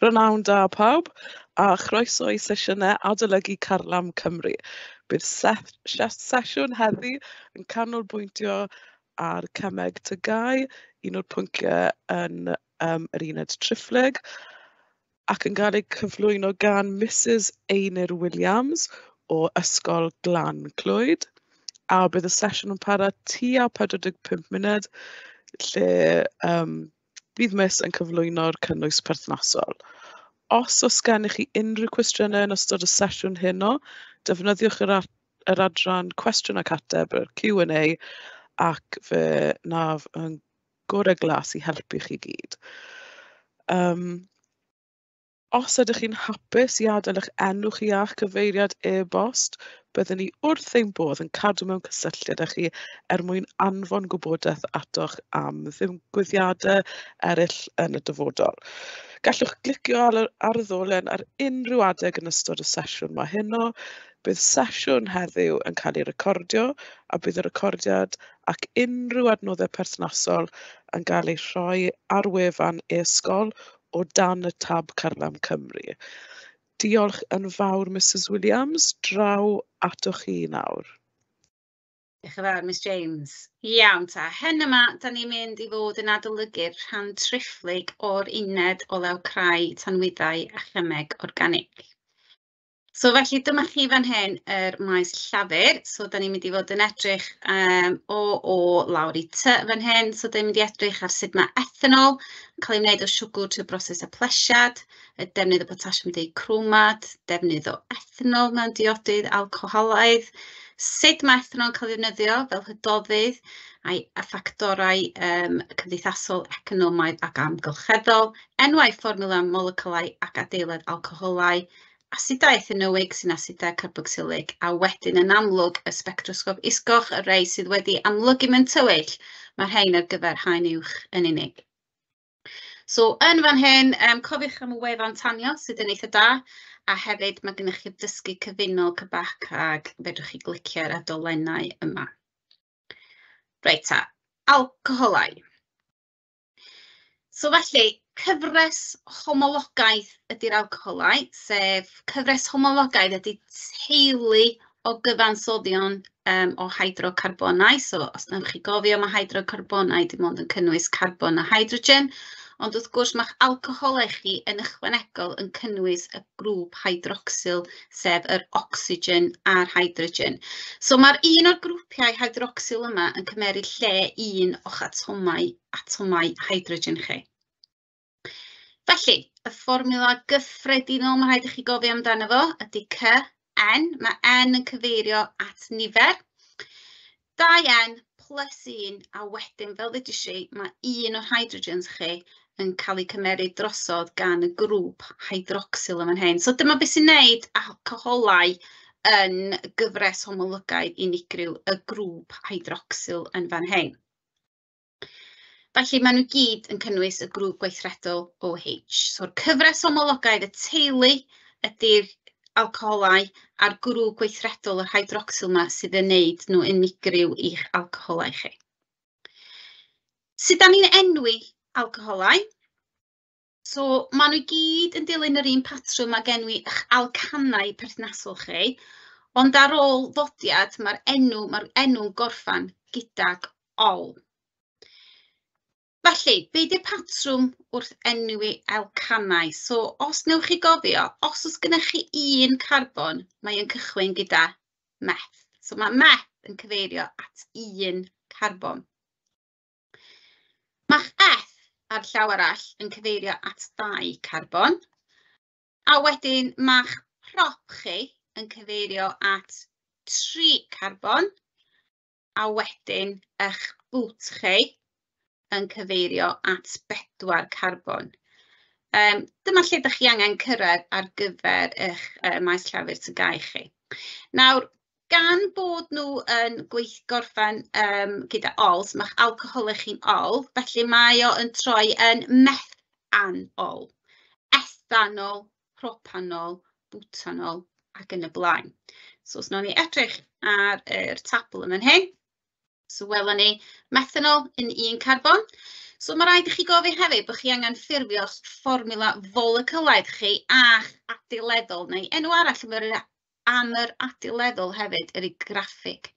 Prynawn da pawb, a chroeso i sesiynau adolygu Carlam Cymru. Bydd sesiwn heddi yn canolbwyntio ar cemeg TGAU, un o'r pynciau yn yr uned triphlyg, ac yn cael ei cyflwyno gan Mrs Einir Williams o Ysgol Glan Clwyd. A bydd y sesiwn yn para tua 45 munud, lle bydd Miss yn cyflwyno'r cynnwys perthnasol. Os oes gennych chi unrhyw cwestiynau yn ystod y sesiwn heno, defnyddiwch yr adran cwestiwn ac ateb, yr Q&A, ac fe naf yn gorau glas i helpu chi gyd. Os ydych chi'n hapus i adael eich enw chi a'ch cyfeiriad e-bost, byddwn ni wrth ein bodd yn cadw mewn cysylltiad â chi er mwyn anfon gwybodaeth atoch am ddigwyddiadau eraill yn y dyfodol. Gallwch glicio ar y ddolen ar unrhyw adeg yn ystod y sesiwn ma heno. Bydd sesiwn heddiw yn cael ei recordio a bydd y recordiad ac unrhyw adnoddau perthnasol yn cael eu rhoi ar wefan e-sgol o dan y tab Carlam Cymru. Diolch yn fawr, Mrs Williams. Draw atoch chi nawr. Diolch yn fawr, Miss James. Iawn ta, hen yma, da ni'n mynd i fod yn adolygu'r rhan triphlyg o'r uned olew crai, tanwyddau a chemeg organig. So felly dyma chi fan hyn yr maes llafur. So da ni'n mynd i fod yn edrych o lawr i T fan hyn. So da ni'n mynd i edrych ar sut mae ethanol yn cael ei wneud o siwgr trwy broses eplesiad, y defnydd o potasiwm dicromad, defnydd o ethanol mewn diodydd alcoholaidd, sut mae ethanol yn cael ei ddefnyddio fel hydoddydd a ffactorau cymdeithasol, economaidd ac amgylcheddol, enwau fformiwla molecylau ac adeilad alcoholau, asidau ethanoig sy'n asidau carboxylig, a wedyn yn amlwg y spectrosgop isgoch, y rei sydd wedi amlygu mewn tywyll, mae'r rhain ar gyfer haen uwch yn unig. So yn fan hyn, cofiwch am y wefan tanio sydd yn eitha da, a hefyd mae gennych chi'r dysgu cyfunol cybac ag fedrwch chi glicio ar y dolennau yma. Reit ta, alcoholau. So felly, cyfres homologaidd ydy'r alcoholau, sef cyfres homologaidd ydy teulu o gyfansoddion o hydrocarbonau. So os wnewch chi gofio, mae hydrocarbonau dim ond yn cynnwys carbon a hydrogen, ond wrth gwrs mae'ch alcoholau chi yn ychwanegol yn cynnwys y grŵp hydroxyl, sef yr oxygen a'r hydrogen. So mae'r un o'r grwpiau hydroxyl yma yn cymeryd lle un o'ch atomau hydrogen chi. Felly, y fformiwla gyffredinol mae rhaid i chi gofio amdano fo ydy C, N. Mae N yn cyfeirio at nifer. 2N plus 1, a wedyn, fel ddeudais i, mae un o'r hydrogens chi yn cael ei cymeryd drosodd gan y grŵp hydroxyl yn fan hyn. So dyma beth sy'n neud alcoholau yn gyfres homologaidd unigryw y grŵp hydroxyl yn fan hyn. Felly maen nhw gyd yn cynnwys y grŵp gweithredol OH. So'r cyfres homologaidd y teulu ydy'r alcoholau a'r grŵp gweithredol yr hydroxyl yma sydd yn neud nhw unigryw i'ch alcoholau chi. Sut dan ni'n enwi alcoholau? So maen nhw gyd yn dilyn yr un patrwm ag enwi eich alcanau perthnasol chi, ond ar ôl ddodiad mae'r enw'n gorffan gydag ol. Felly, be di'r patrwm wrth enwi alcanau? So, os newch chi gofio, os oes gennych chi un carbon, mae yn cychwyn gyda meth. So, mae meth yn cyfeirio at un carbon. Mae'ch eth ar llaw arall yn cyfeirio at 2 carbon. A wedyn mae'ch prop chi yn cyfeirio at 3 carbon. A wedyn eich bwt chi yn cyfeirio at 4 carbon. Dyma lle dych chi angen cyrraedd ar gyfer eich maes llafur TGAU chi. Nawr, gan bod nhw yn gorffen gyda ols, mae'ch alcoholau chi'n ol, felly mae o yn troi yn methanol, ethanol, propanol, butanol ac yn y blaen. So, os nawn ni edrych ar yr tabl yn fan hyn, so welwn ni methanol yn 1 carbon. So mae rhaid i chi gofio hefyd bod chi angen ffurfio'ch fformiwla folecylaidd chi a'ch adeileddol, neu enw arall am yr adeileddol hefyd ydy graffig.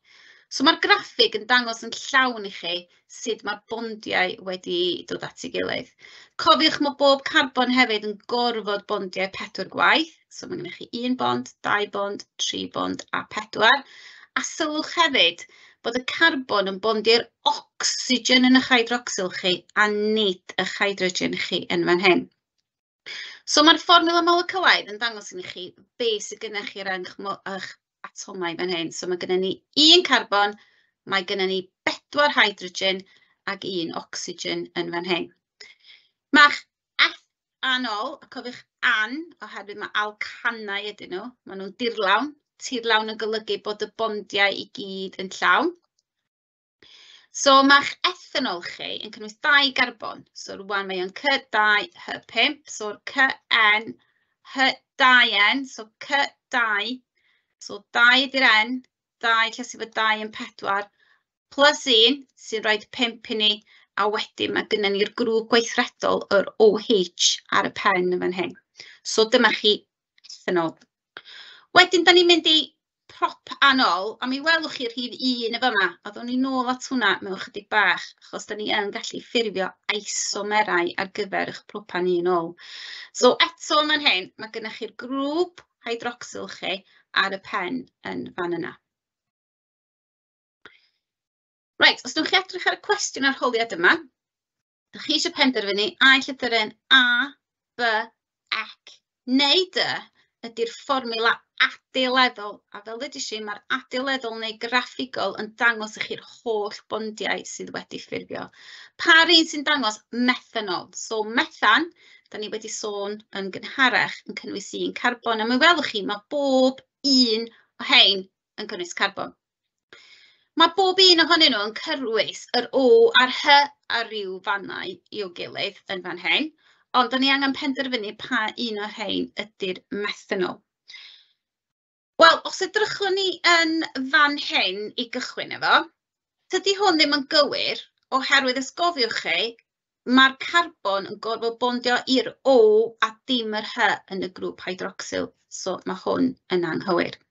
So mae'r graffig yn dangos yn llawn i chi sut mae'r bondiau wedi dod at ei gilydd. Cofiwch mae bob carbon hefyd yn gorfod bondiau 4 gwaith. So mae gennych chi 1 bond, 2 bond, 3 bond a 4. A sylwch hefyd bod y carbon yn bondio'r ocsigen yn eich hydrocsyl chi a nid eich hydrogen chi yn fan hyn. So mae'r fformiwla molecylaidd yn dangos i chi beth sydd gennych chi ar eich atomau fan hyn. So mae gennym ni 1 carbon, mae gennym ni 4 hydrogen ac 1 ocsigen yn fan hyn. Mae'ch ethanol, a cofiwch an, oherwydd mae alcanau ydyn nhw, maen nhw'n dirlawn. Tirlawn yn golygu bod y bondiau i gyd yn llawn. So mae'ch ethanol chi yn cynnwys 2 garbon. So rwan mae o'n C2H5, so'r CN H2N, so C2, so 2 ydy'r N, 2 lle sydd fod 2 yn 4, plus 1 sy'n rhoi 5 i ni, a wedyn mae gennym ni'r grŵp gweithredol, yr OH, ar y pen yn fan hyn. So dyma chi ethanol. Wedyn, da ni'n mynd i propanol, a mi welwch chi'r rhif 1 y fama, a ddown ni nôl at hwnna mewn chydig bach, achos da ni yn gallu ffurfio isomerau ar gyfer eich propan 1-ol. So eto yn fan hyn, mae gennych chi'r grŵp hydrocsyl chi ar y pen yn fan yna. Reit, os wnewch chi edrych ar y cwestiwn arholiad yma, dach chi eisiau penderfynu ai llythyren A, B, C neu D ydy'r fformiwla adeileddol, a fel ddudais i, mae'r adeileddol neu graffigol yn dangos i chi'r holl bondiau sydd wedi ffurfio. Pa'r un sy'n dangos methanol? So methan, da ni wedi sôn yn gynharach, yn cynnwys 1 carbon, a mi welwch chi, mae bob un o hein yn cynnwys carbon. Mae bob un ohonyn nhw yn cynnwys yr O a'r H ar ryw fannau i'w gilydd yn fan hyn, ond da ni angen penderfynu pa un o'r rhain ydy'r methanol. Wel, os edrychwn ni yn fan hyn i gychwyn efo, tydi hwn ddim yn gywir, oherwydd os gofiwch chi, mae'r carbon yn gorfod bondio i'r O a dim yr H yn y grŵp hydrocsyl, so mae hwn yn anghywir.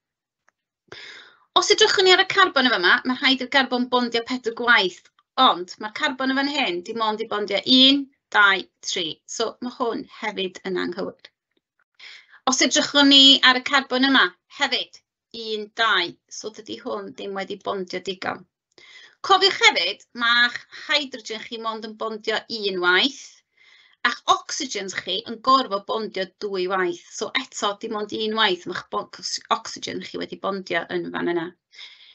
Os edrychwn ni ar y carbon yn fama, mae rhaid i'r garbon bondio 4 gwaith, ond mae'r carbon yn fan hyn dim ond i bondio 1, 2, 3, so mae hwn hefyd yn anghywir. Os edrychwn ni ar y carbon yma, hefyd, 1, 2, so dydy hwn ddim wedi bondio digon. Cofiwch hefyd, mae'ch hydrogen chi mond yn bondio 1 waith, a'ch oxygens chi yn gorfod bondio 2 waith. So eto, dim ond 1 waith mae'ch oxygen chi wedi bondio yn fan yna.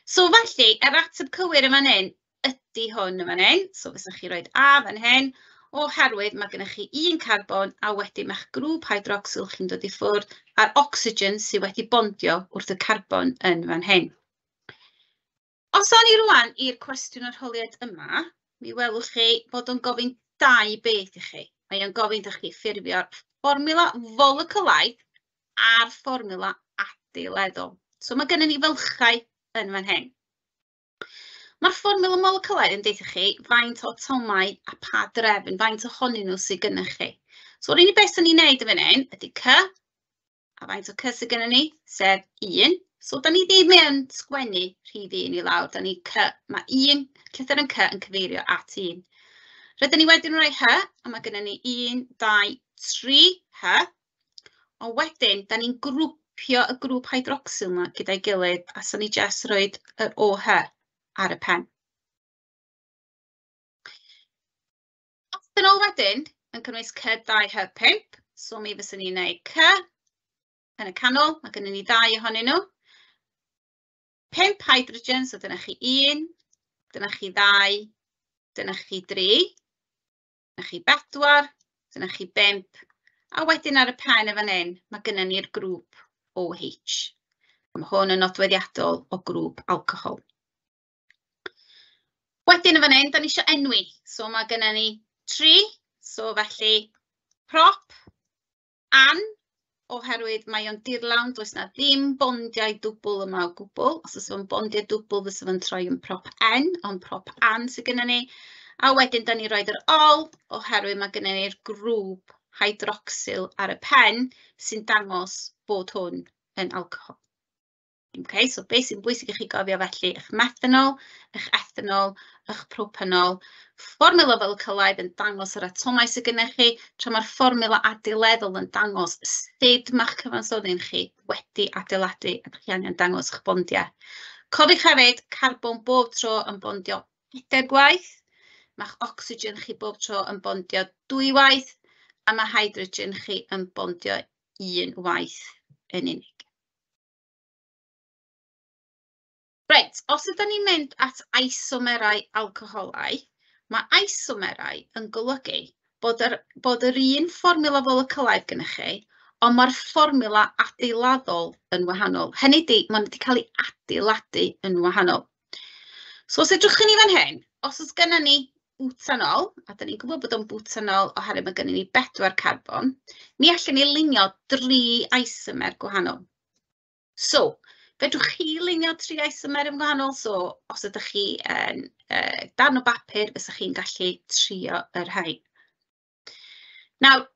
So felly, yr ateb cywir yn fan hyn ydy hwn yn fan hyn. So fysa chi roed A fan hyn, oherwydd mae gennych chi 1 carbon a wedyn mae'ch grŵp hydrocsyl chi'n dod i ffwrdd a'r ocsigen sydd wedi bondio wrth y carbon yn fan hyn. Os awn ni rwan i'r cwestiwn arholiad yma, mi welwch chi bod o'n gofyn 2 beth i chi. Mae o'n gofyn iddo chi ffurfio'r fformiwla folecylaidd a'r fformiwla adeileddol. So mae gennym ni fylchau yn fan hyn. Mae'r fformiwla molecylaidd yn deutha chi faint o atomau a pa drefn, faint ohonyn nhw sydd gennych chi. So yr unig beth sy'n ni'n neud yn fan hyn ydy C, a faint o C sydd gennym ni, sef 1. So da ni ddim yn sgwennu rhif 1 i lawr, da ni C, mae 1, llythyren C yn cyfeirio at 1. Rydyn ni wedyn rhoi H, a mae gennym ni 1, 2, 3 H. Ond wedyn, da ni'n grwpio y grŵp hydrocsyl yma gyda'i gilydd, a so ni jyst rhoid yr OH ar y pen. Ethanol wedyn yn cynnwys C2H5, so mi fyswn ni'n gwneud C yn y canol, mae gennym ni 2 ohonyn nhw. 5 hydrogen, so dyna chi 1, dyna chi 2, dyna chi 3, dyna chi 4, dyna chi 5, a wedyn ar y pen y fan hyn, mae gennym ni'r grŵp OH. Mae hwn yn nodweddiadol o grŵp alcohol. Wedyn yn fan hyn, da ni eisiau enwi. So mae gennym ni 3, so felly prop, an, oherwydd mae o'n dirlawn, does na ddim bondiau dwbl yma o gwbl. Os oes o'n bondiau dwbl, fysa fo'n troi yn prop N, ond prop an sydd gennym ni. A wedyn, da ni'n rhoi'r ol, oherwydd mae gennym ni'r grŵp hydroxyl ar y pen sy'n dangos bod hwn yn alcohol. Okay, so beth sy'n bwysig i chi gofio felly, eich methanol, eich ethanol, eich propanol, fformula folcylaidd yn dangos yr atomau sydd gennych chi, tra mae'r fformula adeileddol yn dangos sut mae'ch cyfansoddyn chi wedi adeiladu a chi angen dangos eich bondiau. Cofiwch hefyd, carbon bob tro yn bondio 4 gwaith, mae'ch ocsigen chi bob tro yn bondio 2 waith, a mae hydrogen chi yn bondio 1 waith yn unig. Reit, os ydyn ni'n mynd at isomerau alcoholau, mae isomerau yn golygu bod yr un fformula folcylaidd gennych chi, ond mae'r fformula adeiladol yn wahanol. Hynny ydy, maen nhw wedi cael ei adeiladu yn wahanol. So os edrychwn ni fan hyn, os oes gennym ni butanol, a da ni'n gwybod bod o'n butanol oherwydd mae gennym ni 4 carbon, mi allwn ni lunio 3 isomer gwahanol. So, fedrwch chi lunio 3 isomer yn gwahanol, so os ydych chi yn darn o bapur, fysach chi'n gallu trio y rhain. Nawr,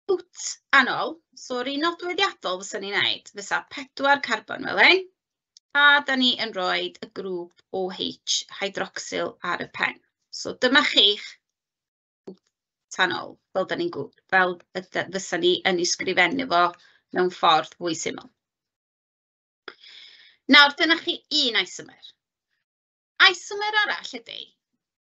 butanol, so yr un nodweddiadol fysa ni'n neud, fysa 4 carbon fel hyn, a da ni yn rhoi y grŵp OH hydroxyl ar y pen. So dyma chi'ch butanol, fel da ni'n gwybod, fel fysa ni yn ei sgrifennu fo mewn ffordd fwy syml. Nawr, dyna chi un isomer. Isomer arall ydy,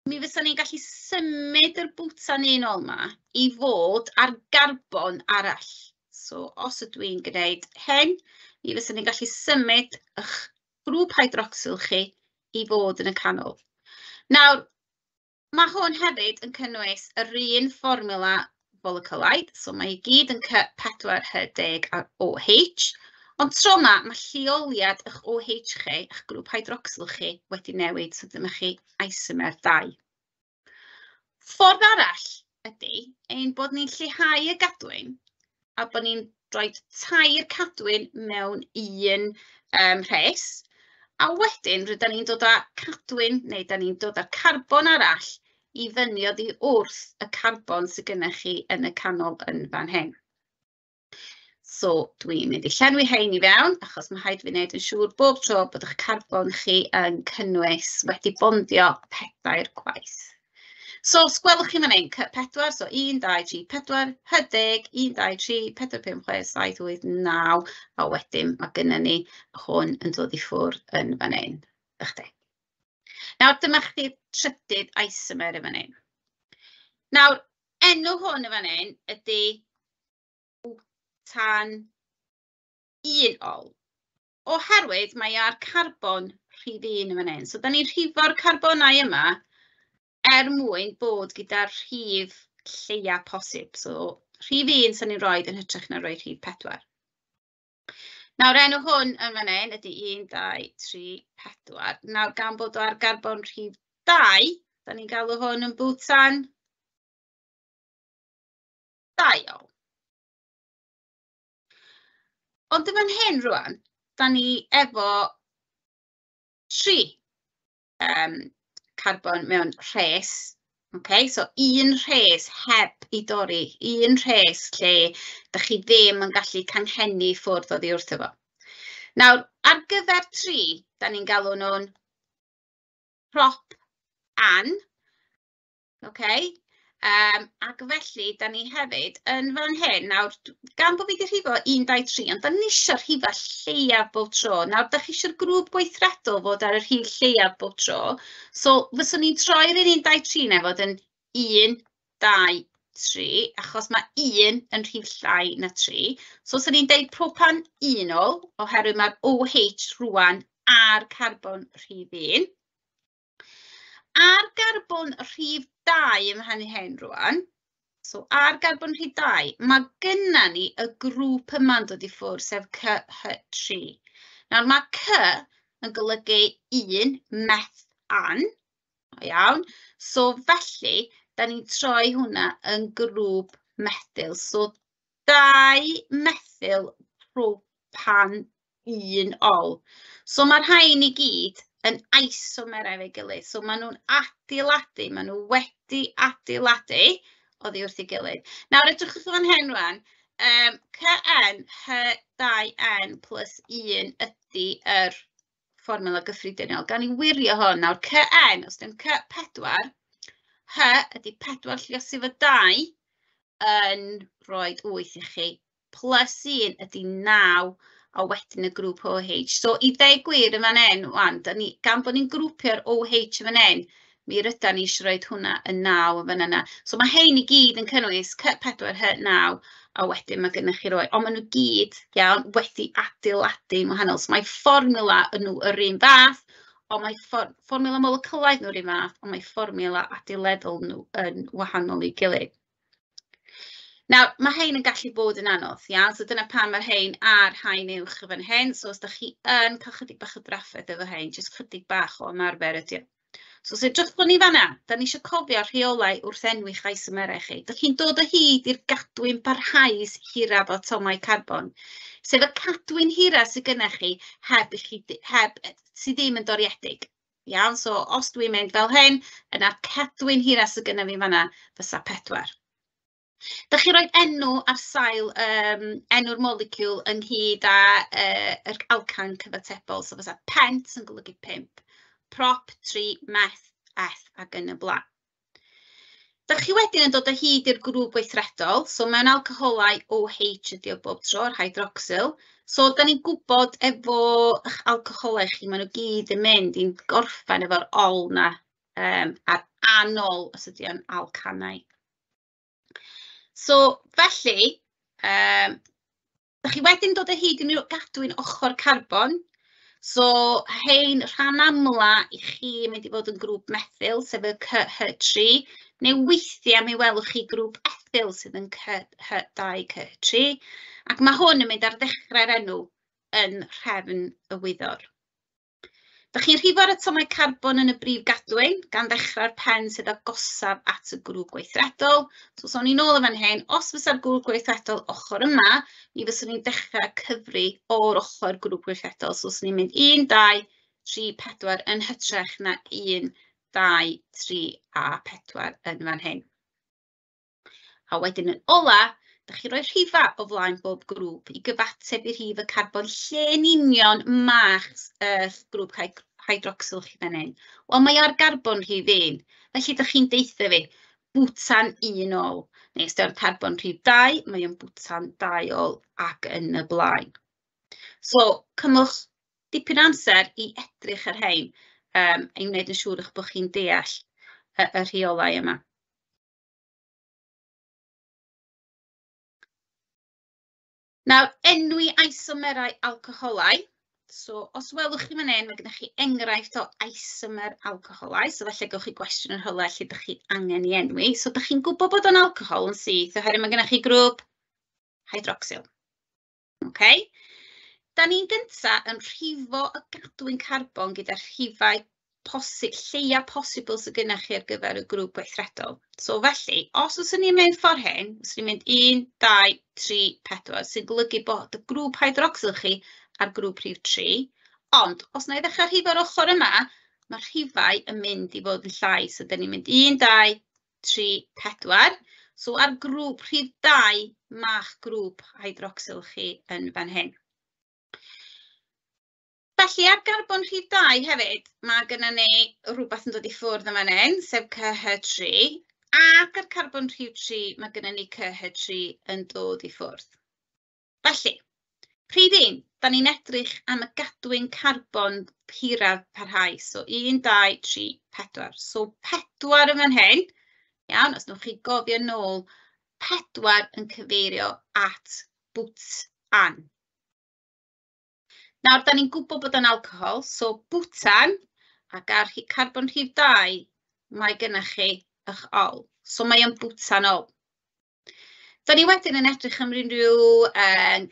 mi fysa ni'n gallu symud yr bwtan un ôl 'ma i fod ar garbon arall. So, os ydw i'n gwneud hyn, mi fysa ni'n gallu symud eich grŵp hydroxyl chi i fod yn y canol. Nawr, mae hwn hefyd yn cynnwys yr un fformula folcylaidd, so mae i gyd yn C4H10 a OH, ond tro yma, mae lleoliad eich OH chi, eich grŵp hydroxyl chi, wedi newid, so dyma chi isomer 2. Ffordd arall ydy ein bod ni'n lleihau y gadwyn a bod ni'n rhoi 3 cadwyn mewn un rhes, a wedyn rydyn ni'n dod â cadwyn, neu da ni'n dod â'r carbon arall i fyny oddi wrth y carbon sydd gennych chi yn y canol yn fan hyn. So dwi'n mynd i llenwi hein i fewn, achos mae rhaid fi wneud yn siŵr bob tro bod eich carbon chi yn cynnwys wedi bondio 4 gwaith. So os gwelwch chi fan hyn, C4, so 1, 2, 3, 4, H10, 1, 2, 3, 4, 5, 6, 7, 8, 9, a wedyn mae gennym ni hwn yn dod i ffwrdd yn fan hyn. Ychydig. Nawr, dyma chi'r trydydd isomer yn fan hyn. Nawr, enw hwn yn fan hyn ydy butan 1 ol, oherwydd mae ar carbon rhif 1 yn fan hyn. So, da ni'n rhifo'r carbonau yma er mwyn bod gyda'r rhif lleia posib. So, rhif 1 sy'n ni'n rhoi yn hytrach na rhoi rhif 4. Nawr, enw hwn yn fan hyn ydy 1, 2, 3, 4. Nawr, gan bod o ar garbon rhif 2, da ni'n galw hwn yn butan 2 ol. Ond yn fan hyn rwan, da ni efo 3 carbon mewn rhes. Okay, so un rhes heb i dorri, un rhes lle da chi ddim yn gallu canghennu ffwrdd oddi wrtho fo. Nawr, ar gyfer 3, da ni'n galw nhw'n prop an. Okay? Ac felly, da ni hefyd yn fan hyn, nawr, gan bod fi wedi rhifo 1, 2, 3, ond da ni eisiau rhifau lleiaf bob tro. Nawr, da chi eisiau'r grŵp gweithredol fod ar y rhif lleiaf bob tro. So, fyswn ni'n troi'r 1, 2, 3 na fod yn 1, 2, 3, achos mae 1 yn rhif llai na 3. So, fyswn ni'n deud propan 1 ol, oherwydd mae'r OH rwan ar carbon rhif 1. Ar garbon rhif 2 ym mhen hyn rwan, so ar garbon rhif 2, mae gynna ni y grŵp yma'n dod i ffwrdd, sef CH3. Nawr mae C yn golygu 1 meth an, o iawn, so felly, da ni'n troi hwnna yn grŵp methyl. So 2 methyl propan 1 ol. So mae'r rhain i gyd yn isomerau efo'i gilydd. So maen nhw'n adeiladu, maen nhw wedi adeiladu oddi wrth ei gilydd. Nawr, edrychwch fan hyn rwan, CnH2n plus 1 ydy yr fformula gyffredinol. Gan i wirio hwn nawr, Cn, os dim C4, H ydy 4 lluosi efo 2 yn rhoi 8 i chi, plus 1 ydy 9, a wedyn y grŵp OH. So i ddeu gwir yn fan hyn, wan, ni, gan bod ni'n grwpio'r OH yn fan hyn, mi rydan ni eisiau rhoi hwnna yn 9 yn fan yna. So mae hein i gyd yn cynnwys C4H9, a wedyn mae gennych chi roi, ond maen nhw gyd, iawn, wedi adeiladu'n wahanol. So mae fformula yn nhw yr un fath, ond mae fformula molecylaidd nhw'r un fath, ond mae fformula adeileddol nhw yn wahanol i'w gilydd. Nawr, mae hein yn gallu bod yn anodd, iawn? So dyna pam mae'r hein a'r haen uwch yn fan hyn. So os dach chi yn cael chydig bach o drafferth efo hein, jyst chydig bach o ymarfer ydi o. So os edrychwn ni fan'na, da ni eisiau cofio rheolau wrth enwi'ch isomerau chi. Dach chi'n dod o hyd i'r gadwyn barhaus hiraf o atomau carbon, sef y cadwyn hiraf sydd gennych chi heb i chi, heb, sydd ddim yn doriedig. Iawn, so os dwi'n mynd fel hyn, yna'r cadwyn hiraf sydd gennych fi fan'na fysa 4. Dach chi'n rhoi enw ar sail enw'r moleciwl ynghyd â yr alcan cyfatebol, so fysa pent yn golygu 5, prop, 3, meth, eth ac yn y blaen. Dach chi wedyn yn dod o hyd i'r grŵp gweithredol, so mewn alcoholau OH ydy o bob tro, yr hydroxyl. So da ni'n gwybod efo eich alcoholau chi, maen nhw gyd yn mynd i'n gorffen efo'r ol na, a'r anol os ydy o'n alcanau. So felly, dach chi wedyn dod o hyd i unrhyw gadwyn ochr carbon. So hein rhan amla i chi yn mynd i fod yn grŵp methyl, sef y CH3, neu weithiau mi welwch chi grŵp ethyl sydd yn CH2, CH3, ac mae hwn yn mynd ar ddechrau'r enw yn nhrefn y wyddor. Dach chi'n rhifo'r atomau carbon yn y brif gadwyn, gan ddechrau'r pen sydd agosaf at y grŵp gweithredol. So, os awn ni nôl yn fan hyn, os fysa'r grŵp gweithredol ochr yma, mi fyswn ni'n dechrau cyfri o'r ochr grŵp gweithredol. So, os ni'n mynd 1, 2, 3, 4 yn hytrach na 1, 2, 3 a 4 yn fan hyn. A wedyn yn ola, dach chi'n rhoi rhifa o flaen bob grŵp i gyfateb i rhif y carbon lle'n union ma'ch grŵp hydroxyl chi fan hyn. Wel, mae ar garbon rhif 1, felly dach chi'n deutha fi bwtan 1 ôl. Neu os 'di carbon rhif 2, mae o'n bwtan 2 ôl ac yn y blaen. So, cymwch dipyn o amser i edrych ar rhein, i wneud yn siŵr eich bod chi'n deall y rheolau yma. Nawr, enwi isomerau alcoholau. So, os welwch chi fan hyn, mae gennych chi enghraifft o isomer alcoholau. So, falle gewch chi gwestiwn yn rhywle lle dych chi angen ei enwi. So, dych chi'n gwybod bod o'n alcohol yn syth, oherwydd mae gennych chi grŵp hydroxyl. Okay? Da ni'n gynta yn rhifo y gadwyn carbon gyda rhifau lleia posibl sydd gennych chi ar gyfer y grŵp gweithredol. So felly, os fyswn ni'n mynd ffordd hyn, fyswn ni'n mynd 1, 2, 3, 4, sy'n golygu bod y grŵp hydroxyl chi ar grŵp rhif 3. Ond, os na i ddechrau rhifo'r ochr yma, mae'r rhifau yn mynd i fod yn llai. So, dyn ni'n mynd 1, 2, 3, 4. So, ar grŵp rhif 2, ma'ch grŵp hydroxyl chi yn fan hyn. Felly, ar garbon rhif 2 hefyd, mae gennym ni rhywbeth yn dod i ffwrdd yn fan hyn, sef CH3, ac ar carbon rhif 3, mae gennym ni CH3 yn dod i ffwrdd. Felly, rhif 1, da ni'n edrych am y gadwyn carbon hiraf parhaus, so 1, 2, 3, 4. So 4 yn fan hyn, iawn, os newch chi gofio nôl, 4 yn cyfeirio at bwtan. Nawr, da ni'n gwybod bod o'n alcohol, so bwtan ac ar carbon rhif 2, mae gennych chi eich ol. So mae o'n bwtanol. Da ni wedyn yn edrych am unrhyw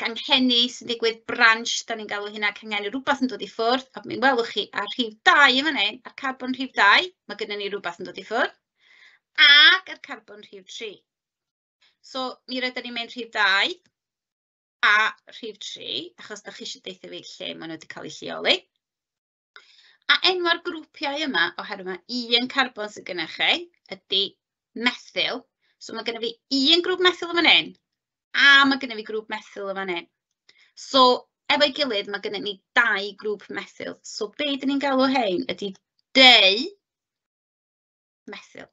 ganghenni sy'n digwydd branch, da ni'n galw hynna canghenni, rhywbeth yn dod i ffwrdd, a mi welwch chi ar rhif 2 yn fan hyn, ar carbon rhif 2, mae gennym ni rhywbeth yn dod i ffwrdd, ac ar carbon rhif 3. So mi rydyn ni'n mynd rhif 2 a rhif 3, achos da chi eisiau deutha fi lle maen nhw wedi cael eu lleoli. A enwau'r grwpiau yma, oherwydd mae un carbon sydd gennych chi, ydy methyl. So mae genna fi un grŵp methyl yn fan hyn, a mae genna fi grŵp methyl yn fan hyn. So efo'i gilydd, mae gennym ni 2 grŵp methyl. So be dyn ni'n galw hein ydy deu methyl.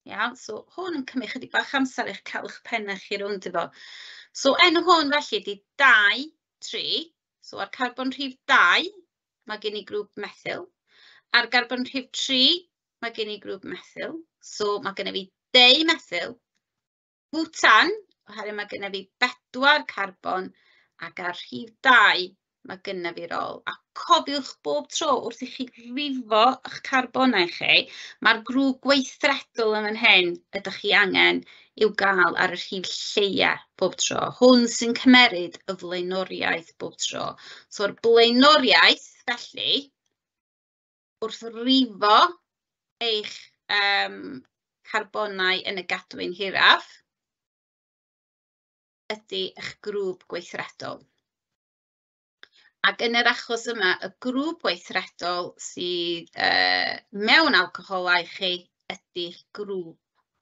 Iawn, so hwn yn cymryd chydig bach amser i'ch cael eich pennau chi rownd efo. So enw hwn felly ydy 2, 3. So ar carbon rhif 2, mae gen i grŵp methyl. Ar garbon rhif 3, mae gen i grŵp methyl. So mae gen i fi deu methyl. Bwtan, oherwydd mae gen i fi 4 carbon, ac ar rhif 2, mae gen i fi'r ôl. A cofiwch bob tro wrth i chi rifo eich carbonau chi, mae'r grŵp gweithredol yn fan hyn ydych chi angen i'w gael ar y rhif lleia bob tro. Hwn sy'n cymeryd y flaenoriaeth bob tro. So'r blaenoriaeth, felly, wrth rifo eich carbonau yn y gadwyn hiraf, ydy eich grŵp gweithredol. Ac yn yr achos yma, y grŵp gweithredol sydd mewn alcoholau chi ydy'ch grŵp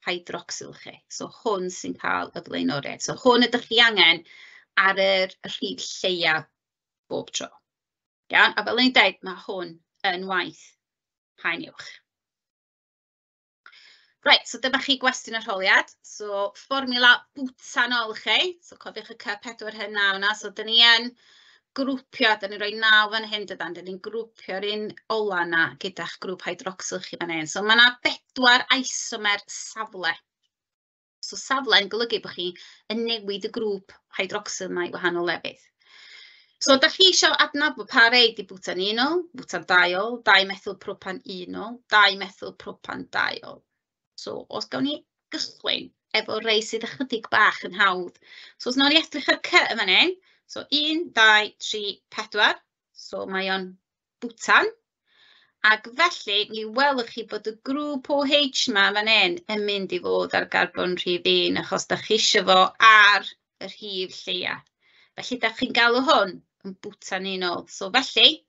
hydroxyl chi. So hwn sy'n cael y blaenoriaeth. So hwn ydych chi angen ar yr rhif lleia bob tro. Iawn, a fel o'n i'n dweud, mae hwn yn waith haen uwch. Reit, so dyma chi gwestiwn arholiad. So fformiwla bwtanol chi. So cofiwch y C4H9 yna. So dyn ni yn grwpio, dyn ni'n rhoi 9 fan hyn dydan, dyn ni'n grwpio'r un ola yna gyda'ch grŵp hydroxyl chi fan hyn. So mae yna 4 isomer safle. So safle yn golygu bod chi yn newid y grŵp hydroxyl yma i wahanol lefydd. So dach chi isio adnabod pa rei 'di bwtan 1-ol, bwtan 2-ol, 2 methylpropan 1-ol, 2 methylpropan 2-ol. So os gawn ni gychwyn efo rei sydd ychydig bach yn hawdd. So os nawn ni edrych ar C yn fan hyn, so 1, 2, 3, 4, so mae o'n bwtan. Ac felly mi welwch chi bod y grŵp OH yma fan hyn yn mynd i fod ar garbon rhif 1, achos dach chi isio fo ar y rhif lleia. Felly dach chi'n galw hwn yn bwtan 1-ol. So felly,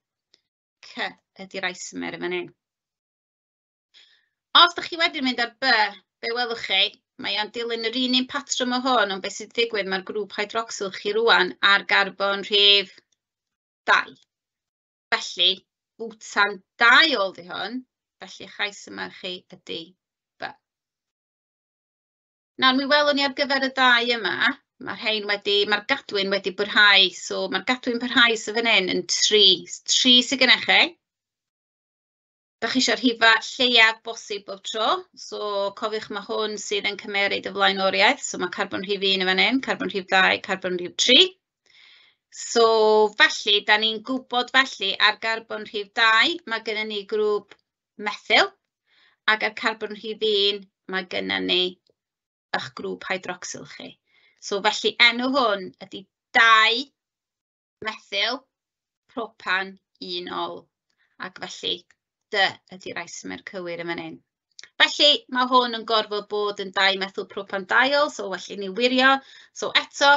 C ydy'r isomer yn fan hyn. Os dach chi wedyn mynd ar B, be welwch chi? Mae o'n dilyn yr un patrwm o hwn, ond beth sy'n digwydd, mae'r grŵp hydroxyl chi rŵan ar garbon rhif 2. Felly, bwtan 2-ol di hwn, felly eich isomer chi ydy B. Nawr, mi welwn ni ar gyfer y ddau yma, mae'r rhain wedi, mae'r gadwyn wedi bwrhau, so mae'r gadwyn parhau sydd fan hyn yn 3. 3 sydd gennych chi. Dach chi eisiau'r rhifa lleiaf bosib bob tro, so cofiwch mae hwn sydd yn cymeryd y flaenoriaeth, so mae carbon rhif 1 yn fan hyn, carbon rhif 2, carbon rhif 3. So felly, da ni'n gwybod felly ar garbon rhif 2, mae gennym ni grŵp methyl, ac ar carbon rhif 1, mae gennym ni eich grŵp hydroxyl chi. So felly enw hwn ydy 2 methyl propan 1-ol, ac felly D ydy'r isomer cywir yn fan hyn. Felly mae hwn yn gorfod bod yn 2 methyl propan 2-ol, so well i ni wirio. So eto,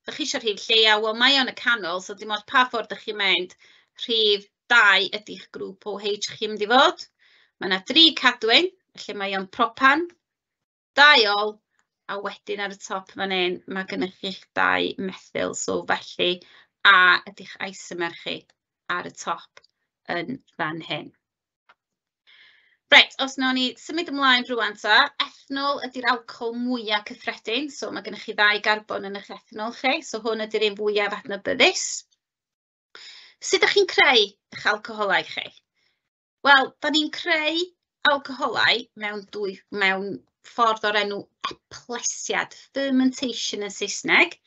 dach chi eisiau rhif lleia, wel mae o'n y canol, so dim ots pa ffordd dach chi'n mynd, rhif 2 ydy'ch grŵp OH chi'n mynd i fod. Mae yna 3 cadwyn, felly mae o'n propan, 2-ol, a wedyn ar y top fan hyn, mae gennych chi'ch 2 methyl, so felly A ydy'ch isomer chi ar y top yn fan hyn. Reit, os wnawn ni symud ymlaen rŵan ta, ethanol ydy'r alcohol mwyaf cyffredin, so mae gennych chi 2 garbon yn eich ethanol chi, so hwn ydy'r un fwyaf adnabyddus. Sut ydych chi'n creu eich alcoholau chi? Wel, da ni'n creu alcoholau mewn ffordd o'r enw eplesiad, fermentation yn Saesneg,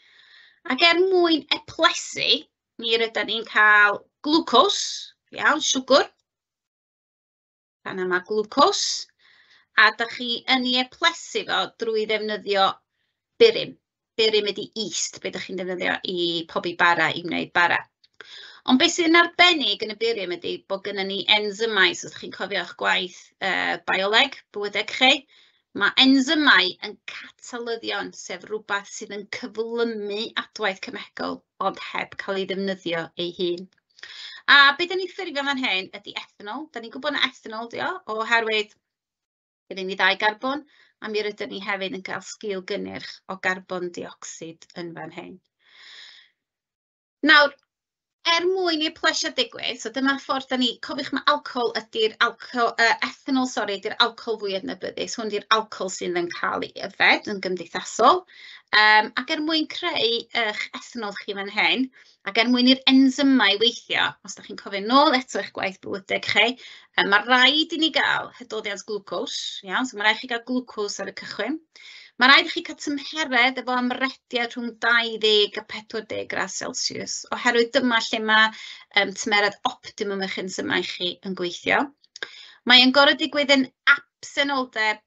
ac er mwyn eplesu, mi rydan ni'n cael glwcos, iawn, siwgr, fan yma glwcos, a dach chi yn ei eplesu fo drwy ddefnyddio burum. Burum ydy yeast, be dach chi'n defnyddio i pobi bara, i wneud bara. Ond beth sydd yn arbennig yn y burum ydy bod gynnon ni enzymau, so os chi'n cofio eich gwaith bioleg, bywydeg chi, mae enzymau yn catalyddion, sef rhywbeth sydd yn cyflymu adwaith cemegol, ond heb cael ei ddefnyddio ei hun. A be dan ni'n ffurfio fan hyn ydy ethanol. Dan ni'n gwybod na ethanol 'di o, oherwydd gyda ni 2 garbon, a mi rydyn ni hefyd yn cael sgil gynnyrch o garbon dioxid yn fan hyn. Nawr, er mwyn i'r plesiad digwydd, so dyma'r ffordd dan ni, cofiwch mae alcohol ydy'r alcohol, ethanol, sori, ydy'r alcohol fwy adnabyddus. Hwn ydy'r alcohol sydd yn cael ei yfed yn gymdeithasol. Ac er mwyn creu eich ethanol chi fan hyn, ac er mwyn i'r enzymau weithio, os dach chi'n cofio nôl eto eich gwaith bywydeg chi, mae rhaid i ni gael hydoddiant glwcos, iawn, so mae rhaid chi gael glwcos ar y cychwyn. Mae rhaid i chi cael tymheredd efo amrediad rhwng 20 a 40 gradd Celsius, oherwydd dyma lle mae tymheredd optimum eich enzymau chi yn gweithio. Mae o'n gorfod digwydd yn absenoldeb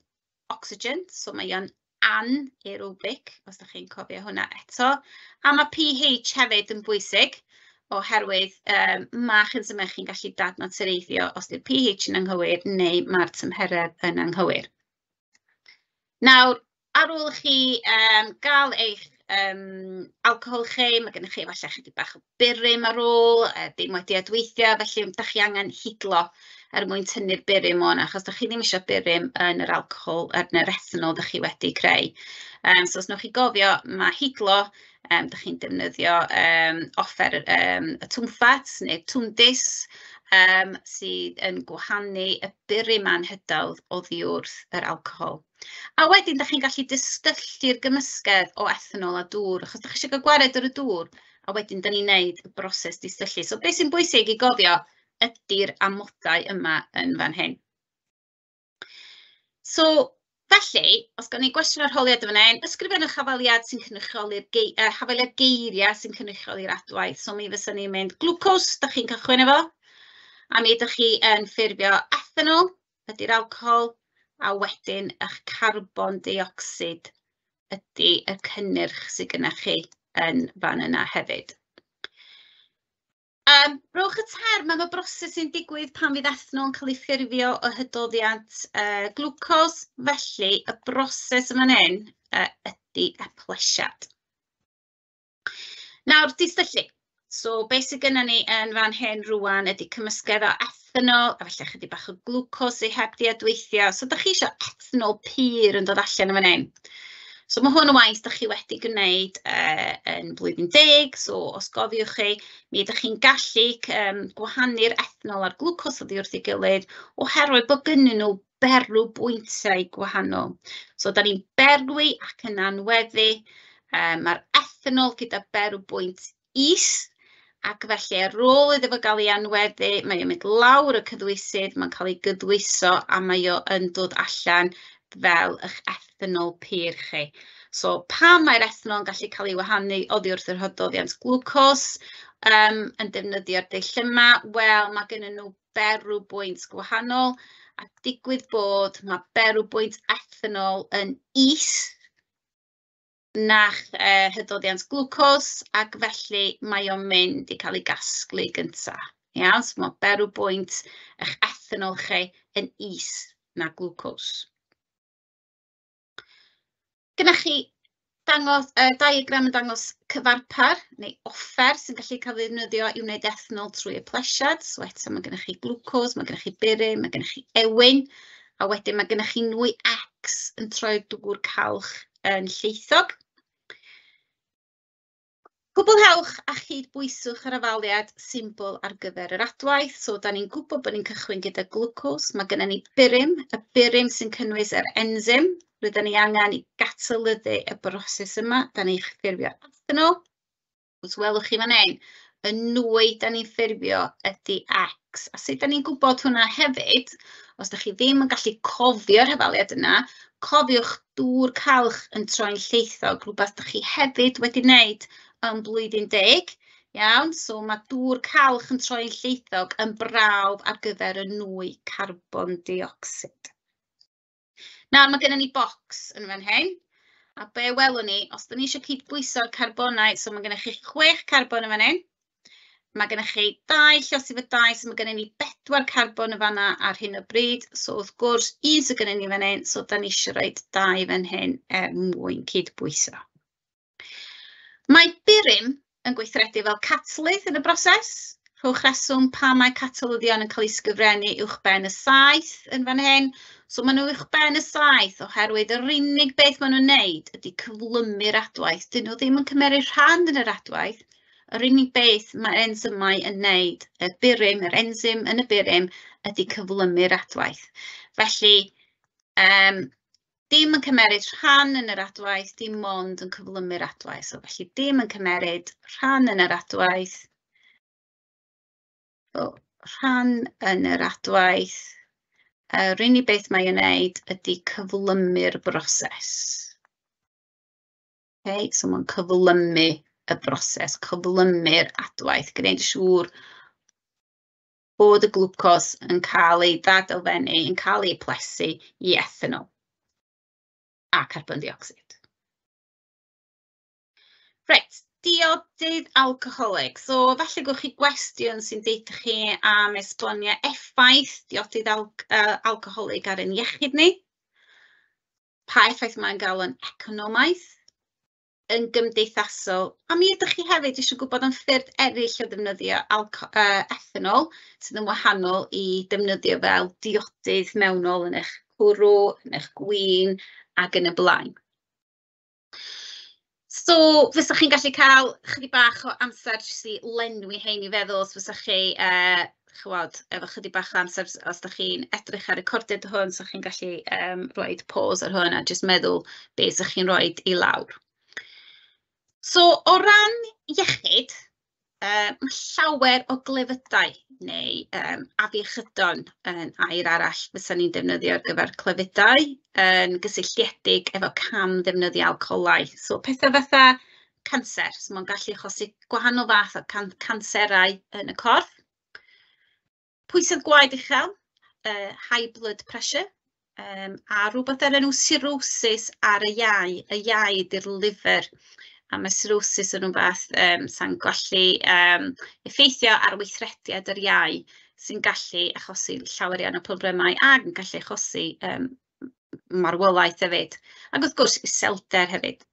ocsigen, so mae o'n anaerobic, os ydych chi'n cofio hwnna eto. A mae pH hefyd yn bwysig, oherwydd mae'ch enzymau chi'n gallu dadnatureiddio os ydy'r pH yn anghywir neu mae'r tymheredd yn anghywir. Nawr, ar ôl i chi gael eich alcohol chi, mae gennych chi falle chydig bach o burum ar ôl, dim wedi adweithio, felly dach chi angen hidlo er mwyn tynnu'r burum o'na, achos dach chi ddim eisiau burum yn yr alcohol, yn yr ethanol dach chi wedi creu. So os wnewch chi gofio, mae hidlo, dach chi'n defnyddio offer y twmffat neu'r twmdis, sydd yn gwahanu y burum anhydawdd oddi wrth yr alcohol. A wedyn, dach chi'n gallu distyllu'r gymysgedd o ethanol a dŵr, achos dach chi eisiau cael gwared ar y dŵr, a wedyn dan ni'n neud y broses distyllu. So beth sy'n bwysig i gofio ydy'r amodau yma yn fan hyn. So felly, os gawn ni gwestiwn arholiad yn fan hyn, ysgrifennwch hafaliad sy'n cynrychioli'r hafaliad geiriau sy'n cynrychioli'r adwaith. So mi fyswn ni'n mynd glwcos, dach chi'n cychwyn efo, a mi ydych chi yn ffurfio ethanol, ydy'r alcohol, a wedyn eich carbon dioxid ydy y cynnyrch sydd gennych chi yn fan yna hefyd. Rhowch y term am y broses sy'n digwydd pan fydd ethanol yn cael ei ffurfio o hydoddiant glwcos, felly y broses yma hyn ydy eplesiad. Nawr, distyllu. So beth sydd gennym ni yn fan hyn rŵan ydy cymysgedd o ethanol, a falle chydig bach o glwcos sydd heb di adweithio. So dach chi eisiau ethanol pur yn dod allan yn fan hyn. So mae hwn yn waith dach chi wedi gwneud yn blwyddyn 10, so os gofiwch chi, mi ydych chi'n gallu gwahanu'r ethanol a'r glwcos oddi wrth ei gilydd oherwydd bod gynnyn nhw berw bwyntiau gwahanol. So da ni'n berwi ac yn anweddu, mae'r ethanol gyda berw bwynt is, ac felly ar ôl iddo fo gael ei anweddu, mae o'n mynd lawr y cyddwysydd, mae'n cael ei gyddwyso a mae o yn dod allan fel eich ethanol pur chi. So pam mae'r ethanol yn gallu cael ei wahanu oddi wrth yr hydoddiant glwcos yn defnyddio'r dull yma? Wel, mae gennyn nhw berw bwynt gwahanol, a digwydd bod mae berw bwynt ethanol yn is na'ch hydoddiant glwcos, ac felly mae o'n mynd i cael ei gasglu gynta. Iawn, so mae berw bwynt eich ethanol chi yn is na glwcos. Gynnwch chi dangos, diagram yn dangos cyfarpar neu offer sy'n gallu cael ei ddefnyddio i wneud ethanol trwy y plesiad. So eto mae gennych chi glwcos, mae gennych chi burum, mae gennych chi ewyn, a wedyn mae gennych chi nwy X yn troi'r dŵr calch yn lleithog. Cwblhewch a chydbwyswch yr hafaliad symbol ar gyfer yr adwaith. So, da ni'n gwybod bod ni'n cychwyn gyda glwcos. Mae gennym ni burum, y burum sy'n cynnwys yr enzym. Rydyn ni angen i gatalyddu y broses yma. Da ni'n ffurfio ethanol. Os welwch chi fan hyn, y nwy da ni'n ffurfio ydy X. A sut da ni'n gwybod hwnna hefyd, os da chi ddim yn gallu cofio'r hafaliad yna, cofiwch dŵr calch yn troi'n lleithog, rhywbeth da chi hefyd wedi wneud yn blwyddyn 10. Iawn, so mae dŵr calch yn troi'n lleithog yn brawf ar gyfer y nwy carbon dioxid. Nawr, mae gennym ni bocs yn fan hyn, a be welwn ni, os da ni eisiau cydbwyso'r carbonau, so mae gennych chi 6 carbon yn fan hyn, mae gennych chi 2 lluosi efo 2, so mae gennym ni 4 carbon yn fanna ar hyn o bryd, so wrth gwrs, un sydd gennym ni fan hyn, so da ni eisiau rhoi 2 fan hyn er mwyn cydbwyso. Mae burum yn gweithredu fel catalydd yn y broses, Rhowch reswm pam mae catalyddion yn cael eu sgyfrennu uwchben y 7 yn fan hyn. So maen nhw uwchben y 7 oherwydd yr unig beth maen nhw'n wneud ydy cyflymu'r adwaith. Dyn nhw ddim yn cymeryd rhan yn yr adwaith. Yr unig beth mae enzymau yn wneud, y burum, yr enzym yn y burum, ydy cyflymu'r adwaith. Felly, dim yn cymeryd rhan yn yr adwaith, dim ond yn cyflymu'r adwaith. So, felly, dim yn cymeryd rhan yn yr adwaith. So, rhan yn yr adwaith. Yr unig beth mae'n wneud ydy cyflymu'r broses. Okay, so mae'n cyflymu y broses, cyflymu'r adwaith, gwneud siŵr bod y glwcos yn cael ei ddadelfennu, yn cael ei plesu i ethanol a carbon dioxide. Reit, diodydd alcoholig. So, falle gwch chi gwestiwn sy'n deud chi am esbonio effaith diodydd alcoholig ar ein iechyd ni. Pa effaith mae'n gael yn economaidd, yn gymdeithasol, a mi ydych chi hefyd eisiau gwybod am ffyrdd eraill o ddefnyddio ethanol sydd yn wahanol i defnyddio fel diodydd mewnol yn eich cwrw, yn eich gwin ac yn y blaen. So, fysach chi'n gallu cael chydig bach o amser jyst i lenwi hein i feddwl, os fysach chi, ch'wod, efo chydig bach o amser, os dach chi'n edrych ar recordiad hwn, 'sach chi'n gallu rhoid pause ar hwn a jyst meddwl be 'sach chi'n rhoid i lawr. So, o ran iechyd, mae llawer o glefydau neu afiechydon yn air arall fysa ni'n defnyddio ar gyfer clefydau yn gysylltiedig efo cam ddefnyddio alcoholau. So pethau fatha canser, so mae'n gallu achosi gwahanol fath o canserau yn y corff. Pwysedd gwaed uchel, high blood pressure, a rhywbeth o'r enw cirrhosis ar y iau. Y iau ydy'r liver. A mae cirrhosis yn rhywbeth sy'n gallu effeithio ar weithrediad yr iau, sy'n gallu achosi llawer iawn o problemau ac yn gallu achosi marwolaeth hefyd. Ac wrth gwrs, iselder hefyd.